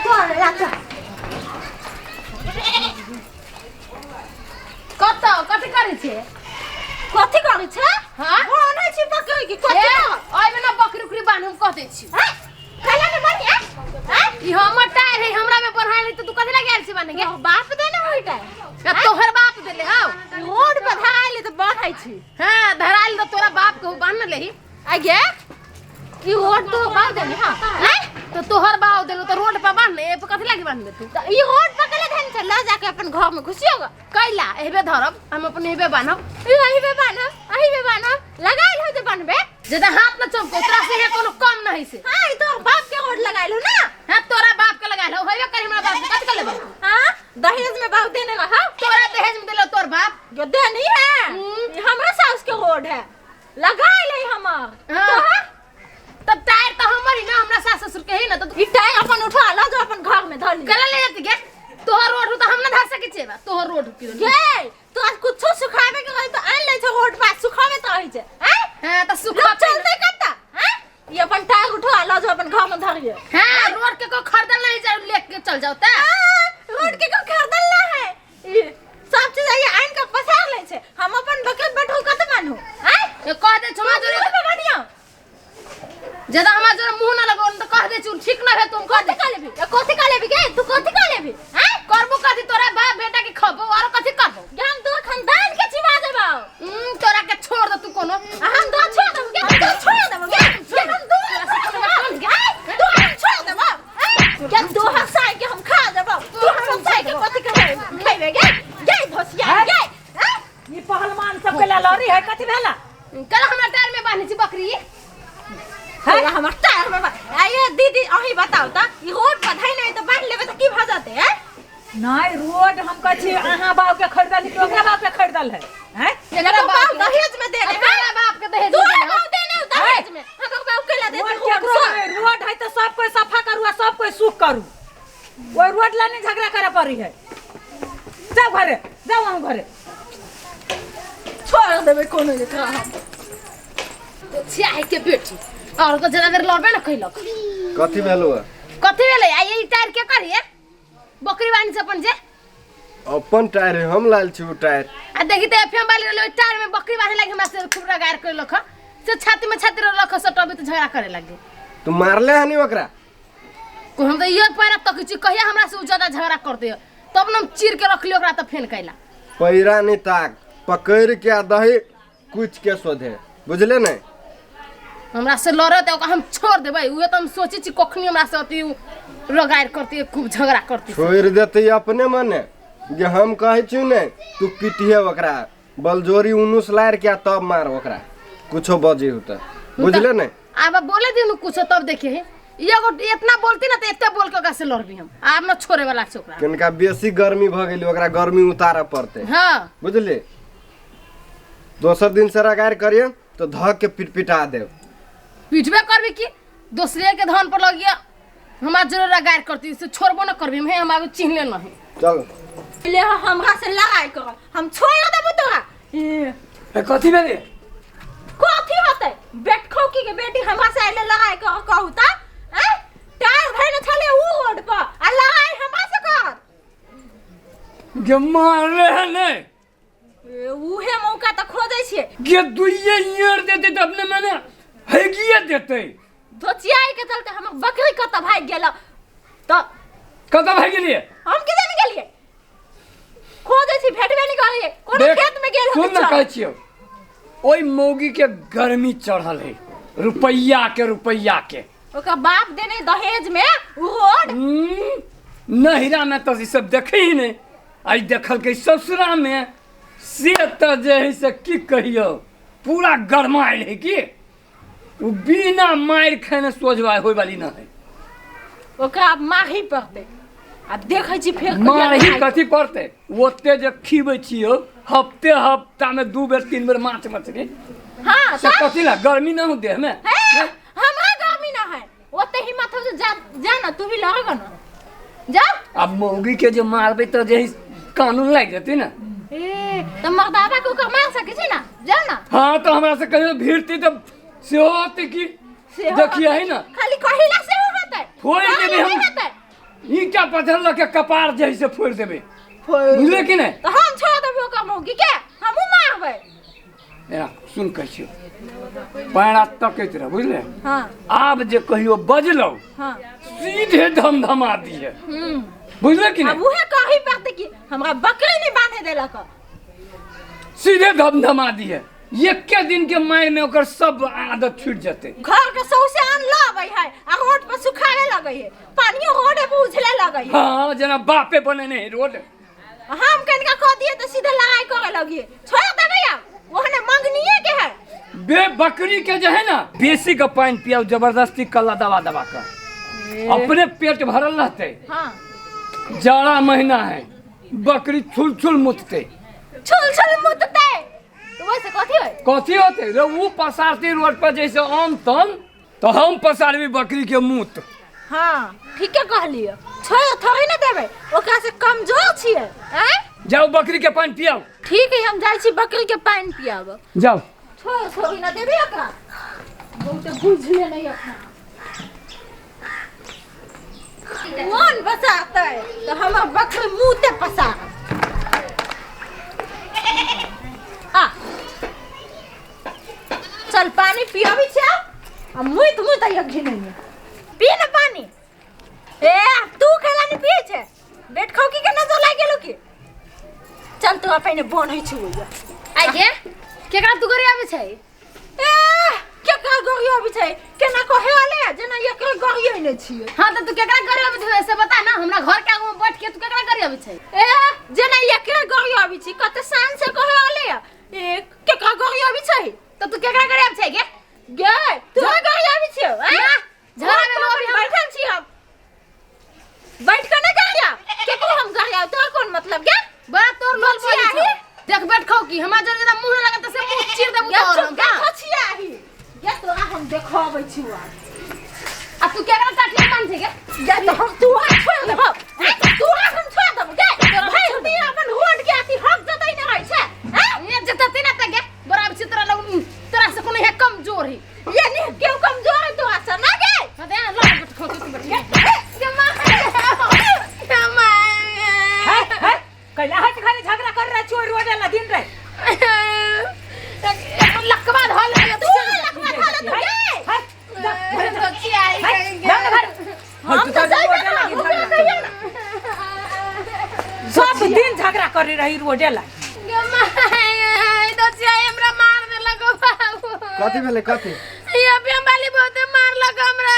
चल ला चल। कतऽ कथी करै छै? कथी करै छै? हाँ? बान्है छी बकरी के कथी ए, करब? ओहिमे ना बकरी उकरी बान्ह, हम कह दै छी। हैं? कैला ने बान्हि, हैं? हैं? ई हमर टायर है, हमरा में बन्हायल है, तऽ तू कथी लगे आयल छी बान्हे के? तोहर बाप देने होई टायर। आ तोहर बाप देले हौ। रोड पर धराइल तऽ बान्है छी। हाँ, धरायल तऽ तोरा बाप के हौ, बान्ह ने लेही। आ गे ई रोड तो बाप देने हां हैं? तो तोहर बाप देलो तऽ रोड पर बान्ह ने, ए पर कथी लागी बान्हबे तू? त ई रोड पर कले धन चल जाके अपन घर में घुसियो कैला एहबे धरब हम, अपन एहबे बान्हब। ई अही बे बान्हब, अही बे बान्हब, लगाइल हो जे बान्हबे। ज्यादा हाथ न चमको, तोरा से यहाँ कोनो कम नहीं से। हां, ई तो बाप के रोड लगाइल हो ना। हां, तोरा बाप के लगाइल हो, होइबे करी हमरा बाप के, कथी कर लेबे? हां, दहेज में बाप देने रहा। तोरा दहेज में देलो तोर बाप। जो दे नहीं है। हम्म। ई हमरा सास के रोड है, लगाइल है हमर। हाँ। तोहर तब टायर तो हमर ही ना, हमरा सास ससुर के ही ना, तो ई टायर अपन उठा ला जो अपन घर में धर ली। कला ले जाती गे तोहर रोड हो तो हम ना धर सके छे बा तोहर रोड की। गे तो आज कुछो सुखावे के रही तो आन ले छे रोड पर सुखावे तो रही छे। हैं? हां, त सुखा लोग चलते कत्ता? हैं? ई अपन टायर उठा ला जो अपन घर में धरिए। हां, रोड के को खरीदल नहीं जाओ, लेके चल जाओ त। रोड के को खरीदल ना है, ई सब चीज आई आन के पसार ले छे। हम अपन बकरी बटू कत मानू? हैं? ए, कह दे छमा जोरे रोड पे बनियो। ज्यादा हमरा जोरे मुंह ना लगो त कह दे छु, ठीक ना है तुम कह दे। कथी का लेबी? ए, कथी का लेबी गे? तू कथी का लेबी? हैं? करबो कथी? तोरा बाप बेटा के खबो आरो कथी करबो? गे हम तोर खानदान के चिबा देबो। तोरा के छोड़ दे तू कोनो। आ हम तो छोड़ देबो गे, हम तो छोड़ देबो गे। गे हम दो छोड़ देबो गे, तू हम छोड़ देबो। गे तू हंसाई के हम खा देबो। तू हंसाई के कथी के खैबे गे? गे धोसिया गे। हैं? ई पहलवान सबके ललौरी है, कथी भेला? कल हमरा टायर में बांधे छी बकरी। है हमर टायर में आइए दीदी, अहीं बताओ त ई रोड पर धइ नहीं त बांध लेबे त की भ जते? हैं? नहीं, रोड हम कहै छी अहाँ बाप के खरीदल कि ओकरा बाप के खरीदल है? हैं? एकरा बाप बाप के दहेज में देने। तोरा बाप के दहेज तोरा में देने। बाप देने दहेज में, हमर बाप के ला देते। रोड रोड केकरो सब। है, रोड है तो सब कोई सफा करू आ सब कोई सुख करू। ओहि रोड ला नहीं झगड़ा करे पड़ी है। जाओ घरे, जाओ अहूँ घरे। छोड़ देबे कोनो एकरा हम। तो छिया के बेटी और को ज्यादा देर लड़बे ना कैलक। कथी भेलो है? कथी भेलै? आ ई टायर के करिए बकरी बानी से अपन जे अपन टायर है, हम लाल छी उ टायर। आ देखी त एफएम वाली रहलै, ओहि टायर में बकरी बांधे लागी हमरा से खूब रगाड़ कैलक ह, से छाती में छाती रहलक ह सटबे त झगड़ा करे लागी। तू मारले हनी ओकरा? को हम त इहो पैरा तकै छी कहिया हमरा से उ ज्यादा झगड़ा करते, तब न हम चीर के रखली ओकरा त फेन कैला। पैरा नहीं ताक, पकड़ के आ दही कुछ के सोधे, बुझले नहीं? हमरा से लड़े त ओकरा हम छोड़ देबै, उहे त हम सोचै छी कखनी हमरा से अथी उ रगाड़ करती, खूब झगड़ा करती। छोड़ देते अपने मने जे हम कहै छी ने, तू पिटिहे ओकरा बलजोरी उनुस लार के आ तब मार ओकरा, कुछो बजे होता, बुझले नहीं? आब बोले दिनु कुछो तब देखिए, एगो इतना बोलती ना त एते बोल के ओकरा से लड़बी हम, आब न छोड़े वाला छै ओकरा। कनिका बेसी गर्मी भ गेली, ओकरा गर्मी उतारऽ पड़तै। हाँ। बुझली? दोसर दिन से रगाड़ करिए तो धक के पिट पिटा देब। पिटबे करबी की दोसरे के धन पर लगिया हमरा जरूर रगाड़ करती से छोड़बो न करबी हम, हम आब चिन्हले नहीं। चल ले हमरा से लड़ाई कर, हम छोड़ देबो तोरा। ए, ए, कथी भेलै? कथी होतै? बेटखौकी के बेटी हमरा से आइले लड़ाई कर कहू त। हैं? टायर धइने छलै उ रोड पर आ लड़ाई हमरा से कर। गे मारले है नहीं? ए, उहे मौका त खोजै छियै। गे दुइये ईयर देते त अपने मने हैगिए देते। धोचियाई के चलते हमर बकरी कतऽ भागि गेल त। कतऽ भागि गेलियै? हम के जाने गेलियै, खोजै छी भेटबे नहि करैए, कोनो देख, खेत में गेल सुन होतै। न, चल। कहै छियौ ओहि मौगी के गर्मी चढ़ल है रुपैया के, रुपैया के। ओकर बाप देने दहेज में उ रोड। नहिरा में तऽ ई सब देखे ही नहीं, आई देखलकै ससुरा में से तऽ जे है से की कहियौ पूरा गरमायल है कि उ बिना मारि खेने सोझवा होय वाली न है। ओकरा आब मारही पड़तै, आब देखै छी फेर कहिया मारही खाइ। कथी पड़तै? ओते जे खिबै छियौ हफ्ते हफ्ता में 2 बेर 3 बेर माछ मछली। हाँ, से तऽ? कथी ला गर्मी न हो देह में? हे, हमरा गर्मी न है, ओते हिम्मत हो जा, जा ना तू भी लड़ेगा ना, जा। अब मौगी के जे मारबै तऽ जे है कानून लागि जेतै ने। ए तऽ मर्दाबा के ओकर मार सकै छी ना, जा ना। हाँ, तऽ हमरा से कहियो भिड़ती तऽ सेहो होतै की। सेहो देखिए है ना, खाली कहिला सेहो होतै, फोड़ि देबै हम। नहीं होतै। ई ईटा पत्थर लऽ के कपार जे है से फोड़ि देबै बुझले कि नहि तऽ हम छोड़ देबै ओकर मौगी के हमहूँ मारबै एना सुन कहै छियौ पैरा तकैत रह बुझले हाँ आब जे कहियो बजलौ हाँ सीधे धमधमा दिहे बुझले कि अब नहि उहे कही पड़तै कि हमरा बकरी नहीं बांधे देलक सीधे धमधमा दिहे एके दिन के मारि में ओकर सब आदत छूट जेतै घर के सौसे अन्न लाबै है आ रोड पर सुखावे लगै है पानियो रोडे पर उझले लगै है हाँ जेना बापे बनेने है रोड हम कनिका कह दिए तो सीधे लड़ाई करे लगिए छोड़ देबै आब ओहने मंगनिए के है बे बकरी के जे है ना बेसी के पानि पियाउ जबरदस्ती कल्ला दबा दबा के अपने पेट भरल रहते हाँ जाड़ा महीना है बकरी छुल छुल मुतते छुल छुल मुतते तो वैसे कथी होय कथी होते रे ऊ पसारती रोड पर जैसे आम तम तो हम पसारबी बकरी के मुत हाँ ठीके कहलिए छोड़ थोड़ी ना देबै ओकरा से कमजोर छियै आँय जाओ बकरी के पानि पियाओ ठीक है हम जाइ छी बकरी के पानि पियाबऽ जाओ छोड़ थोड़ी ना देबै ओकरा बहुते बुझले नहीं अपना मन बसाते तो हमर बकरी मुँह ते पसार आ चल पानी पियाबी छे आ मुइत मुइत आइयो घिनैया पी ना पानी ए तू केला नहीं पिए छे बेट खौकी के नजर लागि गेलो की चल तू अपने बनै छु आइ गे केकरा तू घरे आबै छै ए केकरा गरी अबै छै केना कहे वाले जेना एकरे गरी ने छियै हाँ तऽ तू केकरा घरे आबै छै से बता ना हमरा घर के आगू में बैठ के तू केकरा घरे आबै छै ए जेना एकरे गरी अबै छी कते शान से कहे वाले ए केकरा गरी अबै छै तऽ तू केकरा घरे आबै छै गे गे तोरा गरी अबै छियौ ना, झगड़ा भेलो अभी हम। बैठल छी हम बैठ के नहीं गरिया केकरो हम गरिया तोरा कोन मतलब गे बड़ा तोर लोल बोली बचिया छौ देख बैठ खाओ की हमरा जरे ज्यादा मुंह ना लगत से मुंह चीर देबू गे तोर चुप हम गे का खचियाही गे तोरा हम देखबै छी आज आ तू केकरा टाटली मान छै गे गे तो हम तोरा छोड़ देबौ तोरा हम छोड़ देबौ गे भाई दी अपन रोड के अथी हक जतै ने रहै छै हैं ये जतती ना त गे बड़ा छी तोरा लग तोरा से कोनो है कमजोर है ये नहीं क्यों कमजोर है तोरा से ना गे हाँ दे ला बैठ खाओ तू बैठ गे मां गे मां है है कैला हट खाली झगड़ा कर रहा छी रोड ला दिन रे लकवा धल तू लकवा धल तू गे है जा घरे जा गे जा ना घर हम तो जाइबे ना ओकरा कहियो ना सब दिन झगड़ा करे रही रोडे ला गे मां दसिया हमरा मार देलक बाबू कथी भेलै कथी ये अभी हम बाली बहुते मारलक हमरा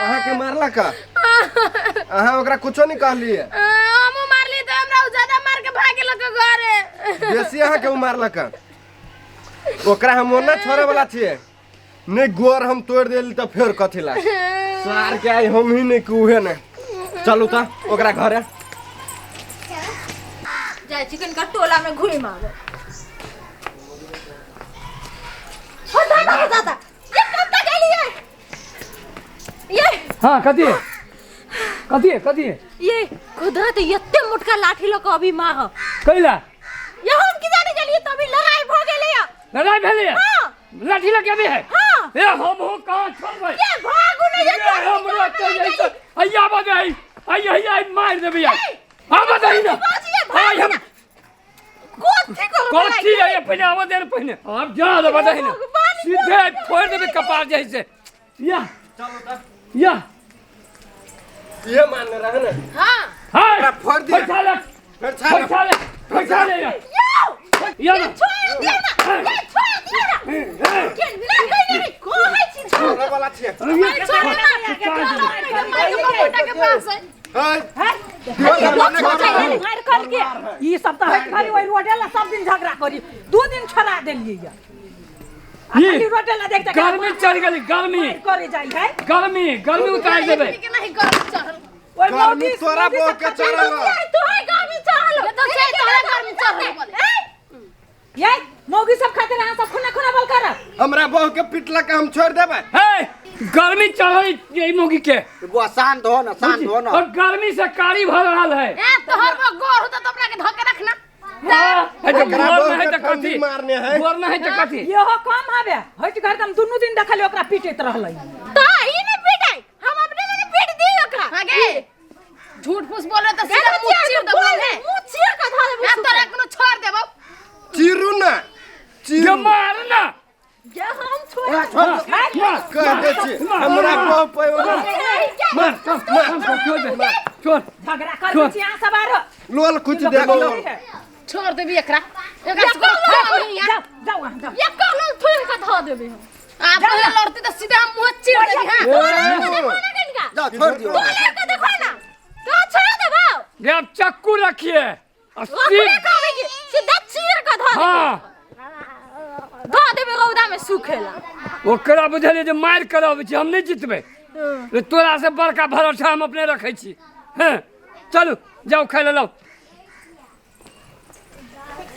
अहाँके मारलक अहाँ ओकरा कुछो नहीं कहलियै हमहूँ मारली तऽ हमरा उ ज्यादा मार के भाग गेलक घरे बेसी अहाँके उ मारलक ओकरा हम ओना छोड़े वाला छियै नहीं गोर हम तोड़ देली तऽ फेर कथी ला सार के आई हम ही नहीं कि उहे नहीं चलू तऽ ओकरा घरे जाइ छी कनिका टोला में घुमि आबै हो दादा हो दादा ये कब तक गेलियै ये हाँ कथी है कथी है कथी है ये कुदरत एते मोटका लाठी लऽ कऽ अभी मार कैला ये हम की जाने गेलियै तभी लड़ाई भऽ गेलै लड़ाई भेलै हाँ लाठी लगे अभी है हाँ ए हम हो कहाँ छोड़बै ये भागू ने ये ये हमरो तो जैसे हैया बजाई हैया हैया मार देबै आब दही ना बाजिए भाग हम कथी करबै कथी है पहिने आब दे पहिने आब जा दे बजाई ना भगवान सीधे फोड़ देबै कपार जैसे या या ये मानने रहे ना हाँ हाय फोड़ दिया। पैसा ले फेर छाड़ पैसा ले पैसा ले यो या ना छोड़ दियौ ना ये छोड़ दियौ ना के ना कहि नहीं कहै छी छोड़ छोड़े वाला छियै छोड़ ना बेटा के पास है हाय है मार कर के ई सब तो हट खाली ओइ रोडे ला सब दिन झगड़ा करी दू दिन छोड़ा देलियै या ये खाली रोडे ला देख देख गर्मी चढ़ गेली गर्मी मार करे जाइ है गर्मी गर्मी उतार देबै के नहीं गर्मी चढ़ल ओइ गर्मी मौगी तोरा मौगी बहू सब के खातिर चढ़ल बा। तोहर गर्मी चढ़ल ये तो छै तोहरा गर्मी चढ़ल बोले ये मौगी सब खातिर अहाँ सब खुना खुना बल करब हमरा बहू के पिटलक हम छोड़ देबै हे गर्मी चढ़ल यही मौगी के बुआ शांत हो ना शांत हो ना और गर्मी से कारी भर रहल है ए तोहर वो गोर होता तो अपना के धके रखना हाँ, है तो ओकरा गोर बहू न है के तो ठंडी कथी मारने है। गोर न है तो कथी इहो कम हवे हट घर हम दुनू दिन देखली ओकरा पीटैत रहलै त ई नहीं पीटाई हम अपने ने पीट दी ओकरा हाँ गे झूठ फूस बोले त सीधा मुंह चीर देबो हे। मुंह चीर के धऽ देबो। ना तोरा कोनो छोड़ देबो। चिरू ना गे चिरू। मार ना। गे हम छोड़ ए, छोड़ दो। मार। कह दै छी हमरा कह पैबो ना। मार, चल चल, छोड़ दे, छोड़। झगड़ा कर छी अहाँ सब आरो। लोल कुछ दे लोल। छोड़ देबी एकरा, एकरा से कोनो काम नहीं है। जाओ जाओ अहाँ जाओ। ये कहलो थोड़ के धऽ देबे हम। आप कहे लड़ती त सीधा हम मुंह चीर देबी। हां। देखो ना कनिका। जाओ, छोड़ दियो। तू लेके देखो ना तो छोड़ देबो। गे अब चक्कू रखिए और ओकरे सीध कहबे कि सीधा चीर के धऽ देबे। हाँ। धऽ देबे रौदा में सुखेला। ओकरा बुझलियै जे मारि कर अबै छी, हम नहि जितबै। रे तोरा से बड़का भरोसा हम अपने रखै छी। हँ, चलू जाउ, खाइ लए लाउ।